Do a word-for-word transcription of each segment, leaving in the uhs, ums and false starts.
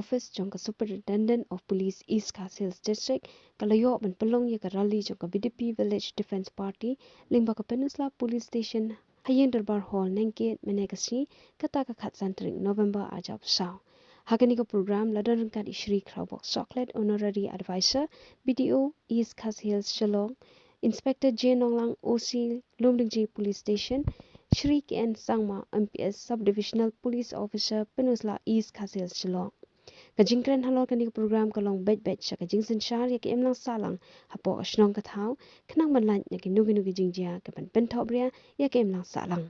office jong ka Superintendent of Police East Khasi Hills District ka la ïoh ban pynlong ïa ka rally jong ka V D P Village Defence Party lyngba ka Peninsula Police Station ha Ïing Dorbar Hall Nongkiat mynne ka sngi, kata ka khatsan tarik November arphew saw. Ha kane ka program la don ryngkat i Shri Khrawbok Chocolate, Honorary Advisor, B D O East Khasi Hills Shillong, Inspector J Nonglang, O C Lumdingji Police Station, Shri K N Sangma, M P S, Sub-Divisional Police Officer, Peninsula East Khasi Hills Shillong. Ka jingkren halor kane ka program ka long beit beit sha ka jingsynshar ïa ka imlang sahlang hapoh ka shnong ka thaw, khnang ban lait na kino kino ki jingjia kiban pynthok bria ïa ka imlang sahlang.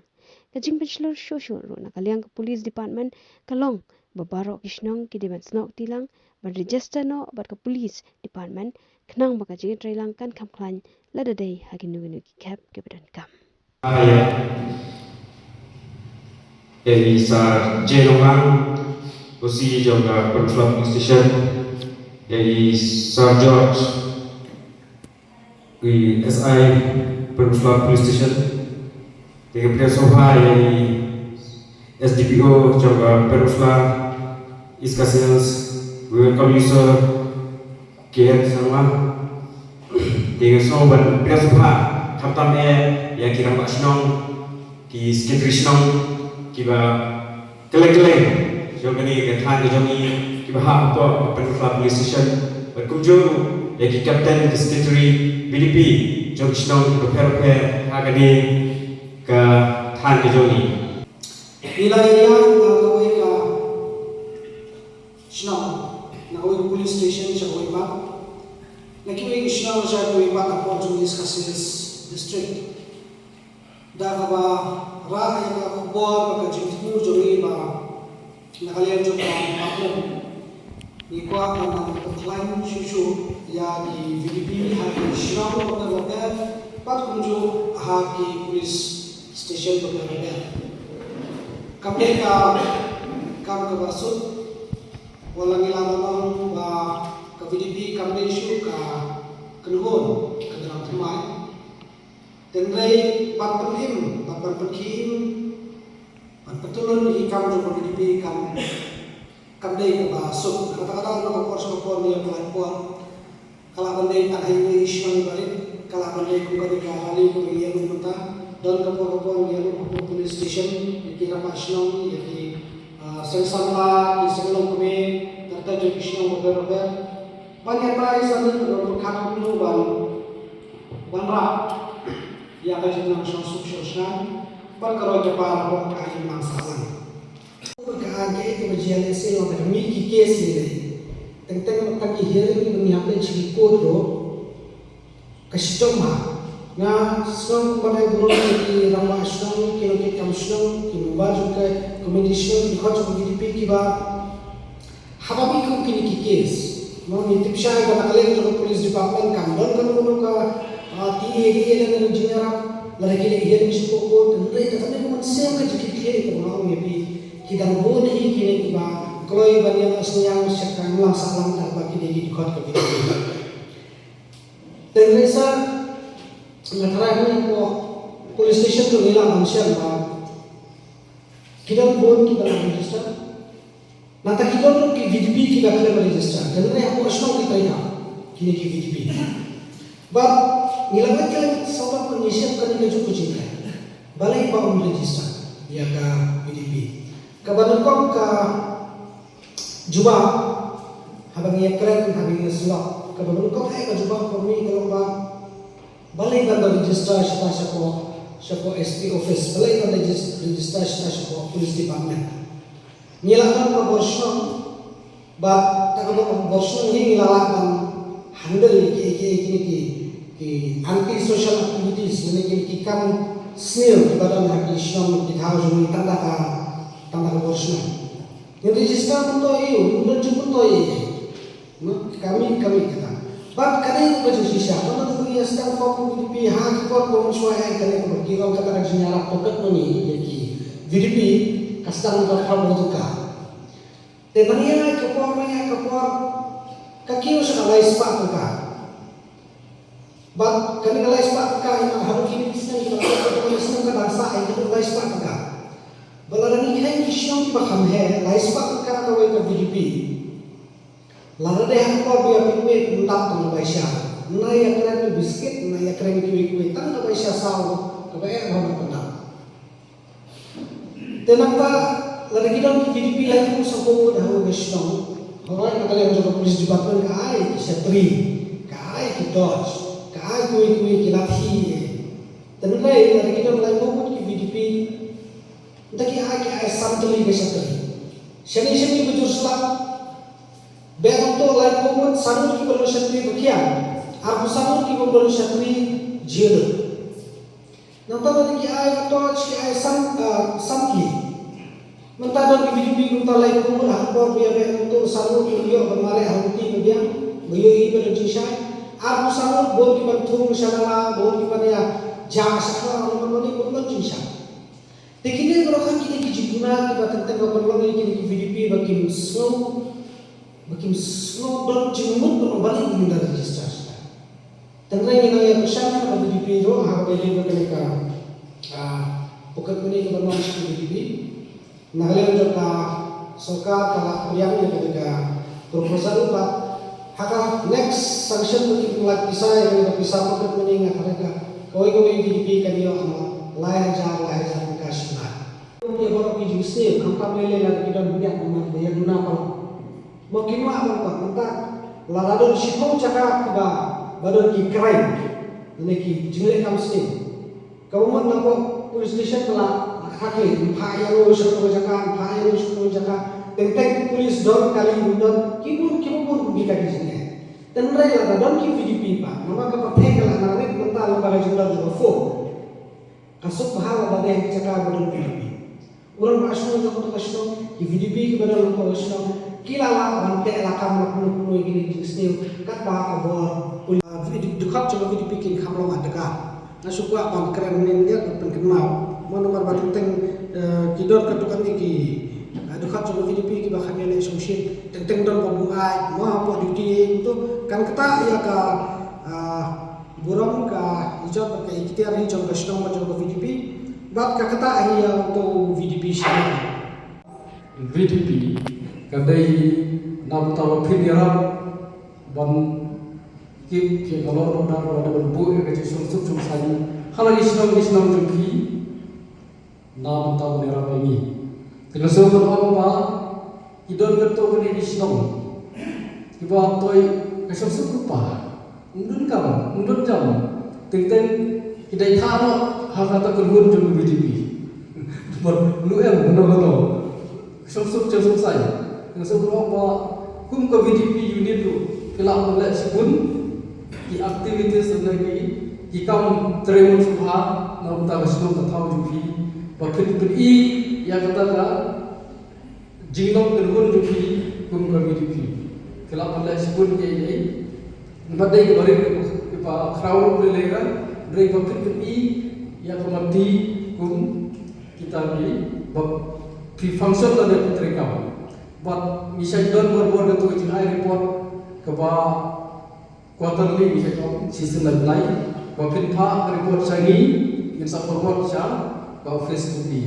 Ka jingpynshlur shuh shuh ruh na ka liang ka Police Department ka long ba baroh ki shnong ki dei ban snoh kti lang ban register noh bad ka Police Department, khnang ba ka jingïatreilang kan kham khlaiñ lada dei ha kino kino ki khep kiba donkam. Ïa i Sir J Nonglang, O C jong ka Peninsula Police Station, ïa i Sir George, i S I Peninsula Police Station, te ka pdiang sngewbha ïa i S D P O jong ka Peninsula East Khasi Hills, we welcome you, sir. K N Sangma. Te nga sngew ban pdiang sngewbha khamtam eh ïa ki rangbah shnong, ki secretary shnong, kiba kylleng kylleng jong kane ka thaiñ ka jong ngi, kiba hap hapoh ka Peninsula Police Station, bad kumjuh ruh ïa ki captain, ki secretary V D P jong ki shnong kiba pher bapher ha kane ka thaiñ ka jong ngi. Ngi la ïaid na kawei ka shnong, na kawei ka police station sha kawei pat, na kiwei ki shnong sha kawei pat hapoh jong East Khasi Hills District. Da kaba rah ïa ka khubor bad ka jingthmu jong ngi ba na ka liang jong ka department ngi kwah ban nang pynkhlaiñ shuh shuh ïa ki V D P ha ki shnong bapher bapher, bad kumjuh ha ki police station bapher bapher. Kam dei ka kam kaba suk, wat la ngi la ong ba ka V D P kam dei shuh ka kynhun ka dram thymmai. Hynrei ban pynim, ban, ban pynkhie im, ban pyntylun ïa ki kam jong ka V D P kam, kam dei kaba suk. Kata kata na ka por sha ka por, ïa ka por ka lah ban dei tang ha iwei i shnong barit, ka lah ban dei kum kane ka rally kaba ngi ïa lut mynta. Don ka por ka por ngi ïa lut hapoh police station, ïa ki rangbah shnong, ïa ki, ah, seng samla, ki seng longkmie, ter ter jong ki shnong bapher bapher. Ban ïa tai sani ka don pyrkhat kumno ban wanrah ïa ka jingnang shongsuk shongshngaiñ bad ka roi ka par hapoh ka imlang sahlang. Ka, ka, ka, ka jia lehse long ka mih ki case lei lei. Teng teng tang ki hearing kiba ngi hap leit sha ki court ruh ka shitom bha. Nga sngew kumba dei burom ïa ki rangbah shnong, ki nongtrei kam shnong, ki member jong ka committee shnong, ki dkhot jong ka V D P kiba haba mih kum kine ki case, mo, ngi tip shai ba na ka liang jong ka police department kam don kano kano ka, ah, T A D A lane ka jingïarap, lada ki leit hearing sha court, hynrei da kane ka mynsiem ka jingkitkhlieh kaba nga ong ïa phi, ki dang bun hi kine kiba kloi ban ïa sniang sha ka imlang sahlang tang ba kine ki dkhot ka V D P. Te hynrei sa nga tharai ha kane ka police station ruh ngi lah ban shem ba ki don bun kiba la register. Nangta ki don ruh ki V D P kiba khlem register. Te hynrei hapoh shnong ki trei kam kine ki V D P. Bad ngi la leit khlem sawdong ngi shem kane kajuh ka jingkren. Balei ba ym register ïa ka V D P? Kaba nyngkong ka jubab, haba ngi ïa kren, haba ngi ïa sngap, kaba nyngkong eh ka jubab ka mih ka long ba balei ban da register shata shapoh, shapoh S P office, balei ban da regis-, register shata shapoh police department. Ngi la don ka bor shnong, bad da ka bor, bor shnong hi ngi la lah ban handle ïa ki, ïa ki, ïa ki, ïa ki, ki anti social activities, lane ki, ki kam sniew kiba don ha ki shnong ki thaw jong ngi tang da ka, tang da ka bor shnong. Ngin register kumto ïa u, ngin don jingmyntoi ïa u. Mo, ka mih, ka mih kata. Bad kane ka ba jingshisha, kane ka ba ngi ïa sdang form V D P ha ki por ba mynshuwa eh, kane ka ba ki ong kata ka jingïarap pocket money ïa ki V D P, ka sdang ka phraphew tyngka. Te nang ïa ka por, nang ïa ka por, ka kiew sha ka lai spah tyngka. Bad kane ka lai spah tyngka, ïa, haduh kine ki snem, ïa, haduh kine ki snem ka dang sah, ïa, haduh lai spah tyngka. Bad lada ngi kheiñ ki shnong kiba kham heh, lai spah tyngka kawei ka V D P. Lada dei ha ka por ba ïa pynmih, ym dap tang ka bai sha. Ym ïa kren ki biskit, ym ïa kren kiwei kiwei, tang ka bai sha saw kaba eh ba ym dap. Te nangta lada ki don ki V D P laiphew saw ngut ha kawei ka shnong, hooid, na ka liang jong ka police department ka ai ki shatri, ka ai ki torch, ka ai kiwei kiwei ki lathi. Te nangta lada ki don laiphew ngut ki V D P, nangta ki ai, ki ai san tylli ka shatri. Shane shane ba jur slap, bad nangta laiphew ngut, san ngut kiba don shatri ba khiah, arphew san ngut kiba don shatri jhieh. Nangta lada ki ai ka torch, ki ai san, ah, san tylli. Mynta don ki V D P kumta laiphew ngut, ha ka por ba ïa beh nangta san ngut ki ïoh ban mareh ha lynti ba biang, ba ïohi ba don jingshai. Arphew san ngut bun ki ban thung sha nala, bun ki ban ïa jah sha nala, bun ki ban don jingshai. Te kine baroh kine ki jingduna kiba teng teng ba pynlong ïa kine ki V D P ba kim sngew, ba kim sngew don jingmut ban ong balei ngin da register sha. Teng teng ngi nang ïa kyrshan ha ka V D P ruh ha kaba ïadei bad kane ka, ah, pocket money kaba wan sha ka V D P. Na ka liang jong ka sorkar ka la pdiang ïa kane ka proposal, bad ha ka next sanction ba kin pyllait pisa ïa kane ka pisa pocket money, nga kyrmen ba kawei kawei V D P kan ïoh ano lai hajar lai hajar tyngka shi bnai. Ïa baroh ki jingsniew, khamtam lei lei lada ki don bniat namar ba ïa duna palat. Mo kin wah ban pat mynta lada don shiphew jaka kiba, ba don ki crime, lane ki jingleh kam sniew. Kaba mut na pdeng police station ka la, la khakhlei, ym phah ïa ruh sha kawei ka jaka, ym phah ïa ruh sha kawei ka jaka. Teng teng ki police don, kali ym don, ki bun, ki bun bun ki ka ki jingeh. Teng teng lada don ki V D P pat, namar ka pyrthei ka la nang rit mynta lyngba ka jingdon jong ka phone. Ka suk bha lada dei ha ki jaka ba don V D P. U rangbah shnong jong kata ka shnong, ki V D P kiba don lyngba ka shnong, ki la lah ban teh lakam na kumno kumno ïa kine ki jingsniew katba ka bor. Ah, dkhot jong ka V D P kin kham long adkar. Nga shu kwah ban kren mynne mynne ban pynkynmaw. Mo namar ba teng teng, eh, ki don katto katne ki, eh, dkhot jong ka V D P kiba kham ïaleh shongshit. Teng teng don ba buaid, mo hapoh duty, to kan ktah ïa ka, ah, burom, ka ijot bad ka iktiar hi jong ka shnong bad jong ka V D P, bad ka ktah hi ïa uto u V D P shnong. V D P ka dei na bynta ba phin ïarap ban keep ïa ka law and order, lada ban buh ïa ka jingsuk suk suk saiñ ha la ki shnong ki shnong jong phi. Na bynta ban ïarap ïa ngi. Te nga sngewbha ban ong ba ki don katto katne ki shnong kiba toi ka shnong suk lypa. Ym don kam, ym don jam. Teng teng ki dei thah noh ha kata ka kynhun jong ka V D P. Bad lu em kano kano. Suk suk suk suk sai. Nga sngewbha ban ong ba kum ka V D P unit ruh phi lah ban leh shibun ki activities lane ki, ki kam trei mon sngewbha na bynta ka shnong ka thaw jong phi. Ba phin pyni ïa kata ka jinglong kynhun jong phi kum ka V D P. Phi lah ban leh shibun kiei kiei. Bad dei kiba rit kiba khraw ruh lei lei, dei ba phin pyni ïa ka mati kum kita ki ba phi function lane phi treikam. Bad ngi shait don bor bor katu ka jingai report kaba quarterly, ngi shait ong shisien lai blai, ba phin phah ka report sha ngi, ngin sa forward sha ka office to phi.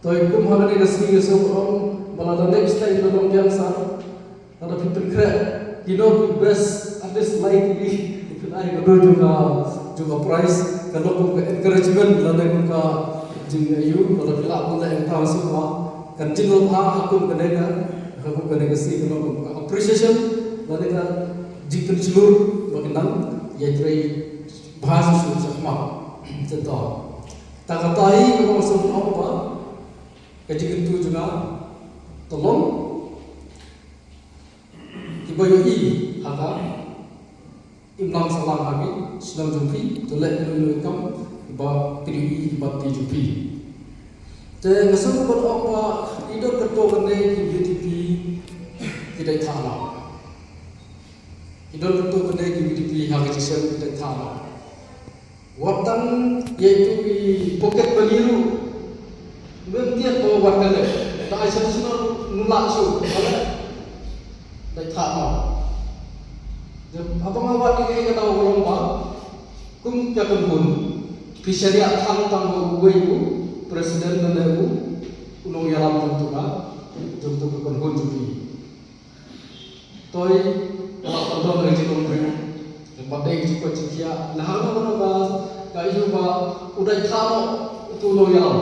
Toi kum ha kane ka sngi nga sngewbha ban ong ba lada next time ba long biang sa, lada phi pynkhreh kino ki best, at least lai tylli, phin ai ka dur jong ka, jong ka prize, ka long kum ka encouragement lane kum ka jingaiu, lada phi lah ban leh, nga sngewbha kan jinglong ha kum kane ka, ha kum kane ka sngi, ka long kum ka appreciation lane ka jingpynshlur ba kin nang ïatrei bha shuh shuh shakhmat. Te to, ta kata hi kaba nga sngewbha ong ba ka jingkyntu jong nga, to long kiba ïohi ha ka imlang sahlang ha ki shnong jong phi, to leh kano kano ki kam kiba phi ïohi, kiba phi jong phi. Te nga sngewbha ban ong ba ki don katto katne ki V D P ki dei thah noh. Ki don katto katne ki V D P ha ka jingsiang ki dei thah noh. Wat tang ïa itu i pocket money ruh. Mem tiat ba wat ka leh. Da ai sha shnong nulak shuh. Ka leh. Dei thah noh. Haba nga wad ïa ka daw ka long ba kum ka kynhun phi shaniah tang tang ba uwei u president lane u nongïalam jong tu ka, jong tu ka kynhun jong phi. Toi, ka la pardon ka jinglong briew. Ka pat dei ka jingkoit jingkhiah. Lada hangno hangno ka, ka ïoh ba u dei thano utu u nongïalam.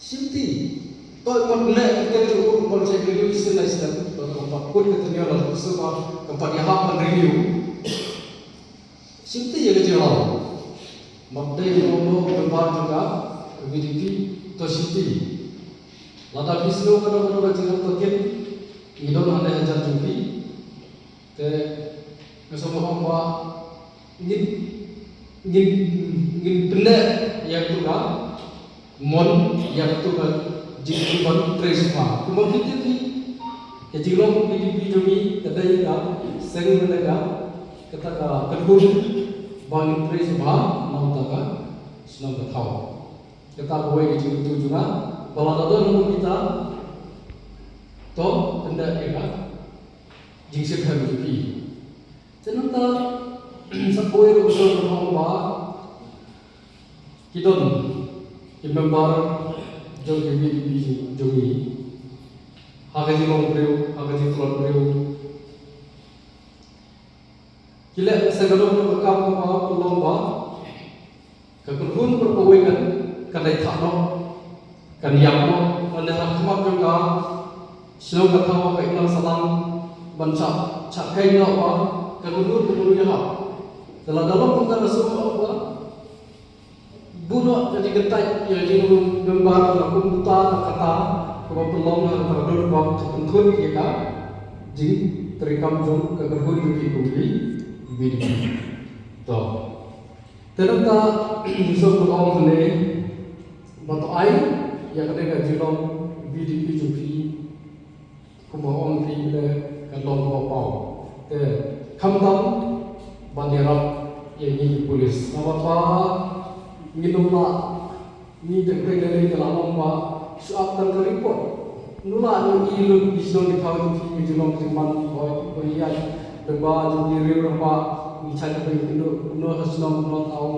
Shimti. Toi, pat leh ka kyrteng jong u ban check review sien lai sien. Ba ka pat kut ka tenure la ka shu ba ka pat ïahap ban review. Shimti ïa ka jinglaw. Bad dei uno uno u member jong ka V D P to shimti. Lada phi sngew kano kano ka jinglaw tohkit, ngi don hangne hajan jong phi. Te nga sngewbha ong ba ngin, ngin, ngin pyndep ïa katu ka mon ïa katu ka jingkyrkhu ban trei sngewbha. Kumba phi tip hi, ka jinglong VDP jong ngi ka dei ka seng lane ka, kata ka kynhun ba ngin trei sngewbha na kata ka shnong ka thaw. Kata kawei ka jingkyntu jong nga, ba lada don ha kita, to pyndep ïa ka jingshemphang jong phi. Te nangta sa kawei ruh ka shnong ka thaw ba ki don ki member jong ki VDP jong ngi. Ha ka jinglong briew, ha ka jingtlot briew. Ki leh sa ka dong ka kam kaba pynlong ba ka kynhun kaba kawei kan, kan dei thah noh, kan ïap noh, lane ha khmat jong ka shnong ka thaw ka imlang sahlang ban shah, shah kheiñ noh ba ka kynhun ka mano ïalap. Te lada long kumta nga sngewbha ba buh noh ka jingkyntait ïa ki member na kumta na kata kaba pynlong ha kata ka dur ba ka pynkhun ïa ka jingtreikam jong ka kynhun jong ki kum ki VDP. To. Te nangta ngi sngewbha ban ong hangne ba to ai ïa kane ka jinglong VDP jong phi. Kumba ong phi, te kan long kaba paw. Te khamtam ban ïarap ïa ngi ki police. Namar ba ngin ym lah, ngi teng teng lei ka la long ba shu ap tang ka report. Ngi lah ïohi lut ki shnong ki thaw jong phi, ki jinglong jingman, hoi, hoi ïa, lyngba jong ki riew rangbah, ngi shait ka bynta kynduh, kumno ha shnong, kumno thaw.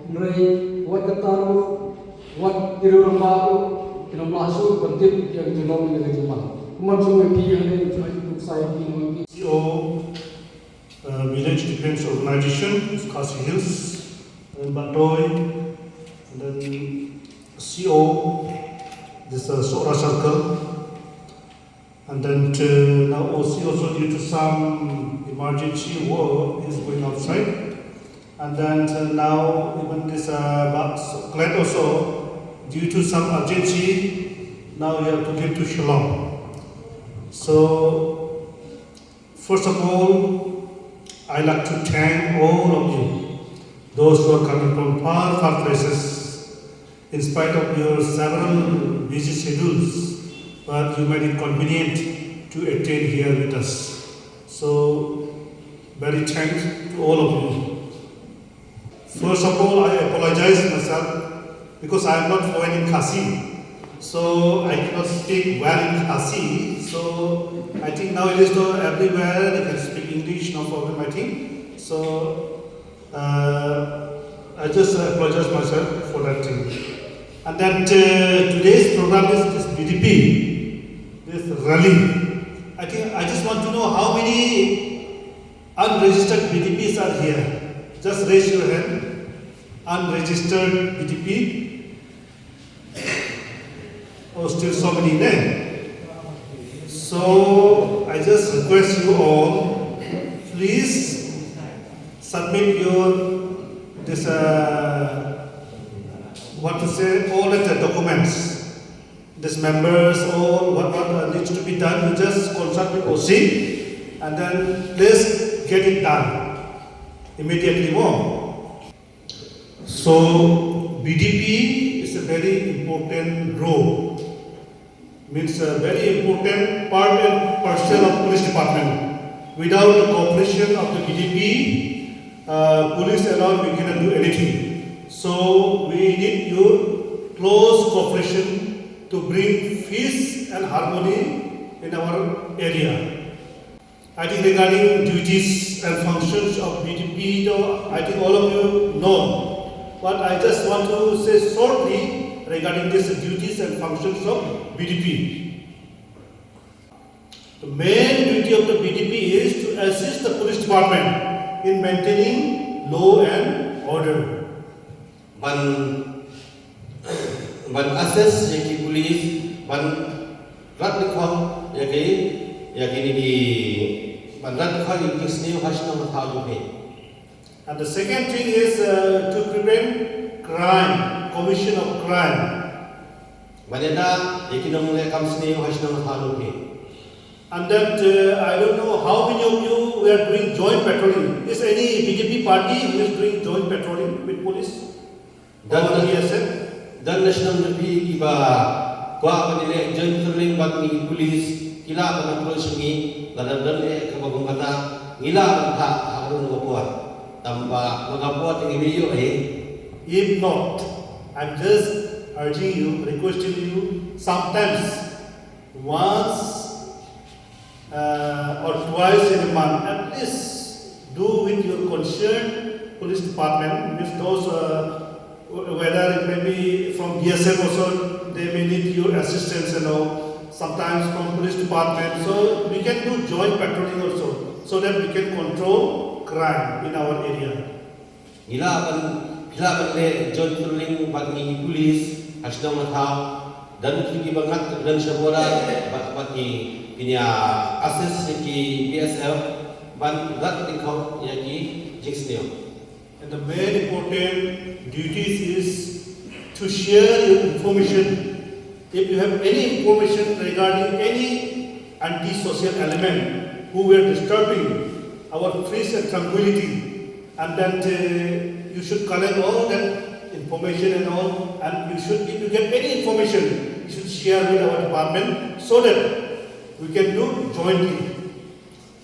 Hynrei wat kata ruh, wat ki riew rangbah ruh kin ym lah shuh ban tip ïa ka jinglong ne ka jingman. Kumno jong me phi hangne, jong me phi, C O, uh, Village Defense Organization, Khasi Hills, and Batoi, and then C O, this, uh, Sohra Circle. And then, uh, now O C also, due to some emergency work, is going outside. And then, uh, now even this, uh, Bas Klet also, due to some urgency, now he have to leave to Shillong. So, first of all, I like to thank all of you, those who are coming from far, far places, in spite of your several busy schedules, but you made it convenient to attend here with us. So, very thanks to all of you. First of all, I apologize myself because I am not fluent in Khasi. So, I cannot speak well in Khasi. So, I think nowadays, though, everywhere they can speak English, no problem, I think. So, uh, I just apologize myself for that thing. And then, uh, today's program is this VDP, this rally. I think I just want to know how many unregistered VDPs are here. Just raise your hand. Unregistered VDP. Oh, still so many there. So, I just request you all, please submit your, this, uh, what to say, all the documents. These members, all what, what, uh, needs to be done, you just consult with O C and then please get it done immediately. More. So, VDP is a very important role, means a very important part and parcel of police department. Without the cooperation of the VDP, uh, police alone, we cannot do anything. So, we need your close cooperation to bring peace and harmony in our area. I think regarding duties and functions of VDP, though, I think all of you know. But I just want to say shortly regarding these duties and functions of VDP. The main duty of the B G P is to assist the police department in maintaining law and order. Ban ban assist ïa ki police ban rat lyngkhot ïa ki ïa kine ki ban rat lyngkhot ïa ki sniew ha shnong ha thaw jong ki. And the second thing is uh, to prevent crime, commission of crime. Ban ïada ïa ki nongleh kam sniew ha shnong ha thaw jong ki. And that uh, I don't know how many of you were doing joint patrolling. Is any B J P party who is doing joint patrolling with police? Dan or B S F? Dan na shnong na phi kiba kwah ban leh joint patrolling bad ngi police ki lah ban approach ngi lada don eh kaba kum kata ngi lah ban phah ha ka rung ka por. Tangba ma ka por te ngi ïoh eh. If not, I'm just urging you, requesting you, sometimes once uh, or twice in a month, at least do with your concerned police department, means those, uh, wh- whether it may be from B S F also, they may need your assistance and all, sometimes from police department. So we can do joint patrolling also, so that we can control crime in our area. Ngi lah ban phi lah ban leh joint patrolling bad ngi police ha shnong ha thaw. Dan ki ki bangat dan sha border bad bad ki kinya assist ki B S F ban rat lyngkhot ïa ki jingsniew. And the main important duties is to share your information. If you have any information regarding any anti-social element who were disturbing our peace and tranquility, and that uh, you should collect all that information and all, and you should, if you get any information, you should share with our department so that we can do jointly.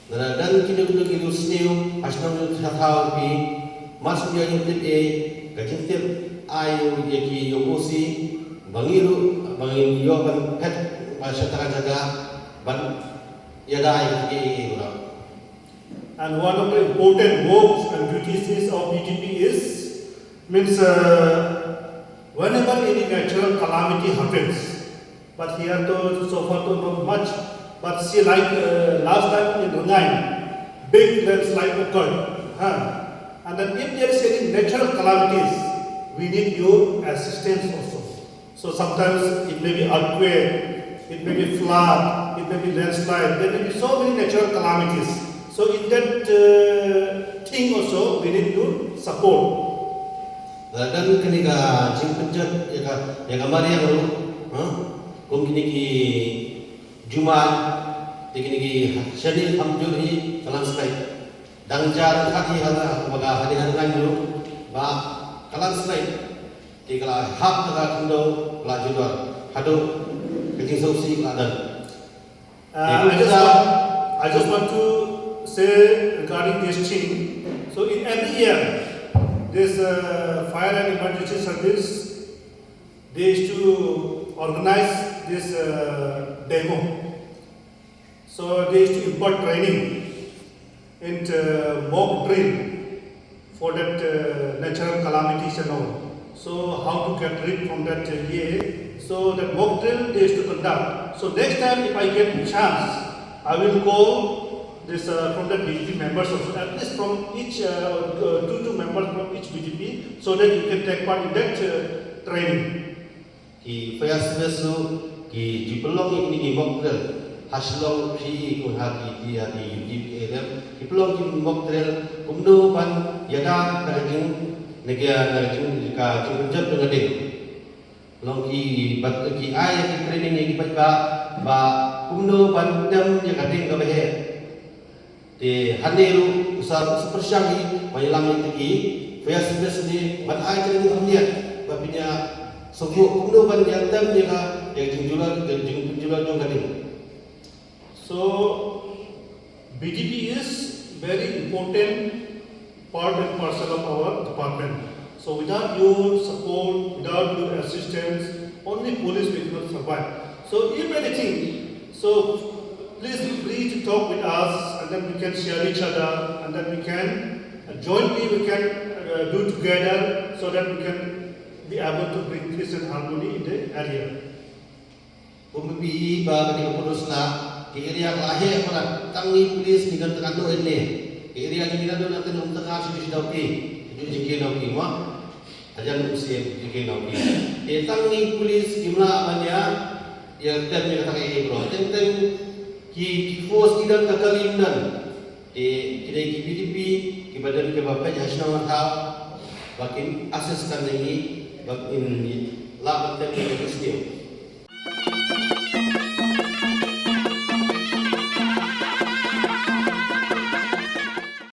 Lada don kino kino ki jingsniew ha shnong ha thaw phi, mar shu ïoh jingtip eh, ka jingtip ai ïa ki ïa u O C, ba ngi ruh ba ngin ïoh ban phet ba sha ka jaka ban ïada ïa ki eh eh. And one of the important works and duties of B G P is, means uh, whenever any natural calamity happens, but here though so far though not much, but see like uh, last time in Ringai, big landslide occurred. Huh? And then if there is any natural calamities, we need your assistance also. So sometimes it may be earthquake, it may be flood, it may be landslide, there may be so many natural calamities. So in that uh, thing also, we need your support. Lada don kane ka jingpynjot ïa ka ïa ka mariang ruh, ha? Kum kine ki jumai, te kine ki shane kham jur hi ka landslide. Dang jar khat hi ha la ba ka hali ha ngan ruh ba ka landslide. Te ka la hap ka khyndew la judor haduh ka jingsngewsih ka la don. Uh, I just want, I just want to say regarding this thing. So in every year, this uh, fire and emergency service they used to organize this uh, demo. So they used to impart training and uh, mock drill for that uh, natural calamities and all. So how to get rid from that uh, year. So that mock drill they used to conduct. So next time if I get chance, I will call this uh, from the B G P members also, at least from each uh, uh, two two members from each B G P, so that you can take part in that uh, training. Ki fire service ruh ki ju pynlong ïa kine ki mock drill ha Shillong, phi i kum ha ki ki ha ki ki ki area ki pynlong ki mock drill kumno ban ïada na ka jing na ka na ka jing ka jingpynjot jong ka ding. Long ki bat ki ai ki training ïa ki paidbah ba kumno ban tem ïa ka ding kaba heh. Te hangne ruh u sa u sa pyrshang hi ba ïalam ïa ki fire service ne ban ai training kham ïa ba pynïa sngewthuh kumno ban ïa tem ïa ka ïa ka jingjulor ka jingjulor jong ka ding. So B G P is very important part and parcel of our department. So without your support, without your assistance, only police will not survive. So if anything, so please free to talk with us, and then we can share each other, and then we can uh, jointly we can uh, do together so that we can be able to bring peace and harmony in the area. Kumpi ba ka ding purus na Ki area ka la heh para tang ngi police ngi don tang kano ne. Ki area ngi don na tang um tang ka shu shu dau ki. Ju jingkien dau ki ma. Ajan u siem jingkien dau ki. Te tang ngi police ki mla ban ïa ïa tem ïa kata ka area bro. Teng teng ki ki force ki don ka kali don. Te ki dei ki B T P ki ba don ki ba peit ha shnong ha thaw. Ba kin assist kan ngi ba kin la ban tem ïa ki siem.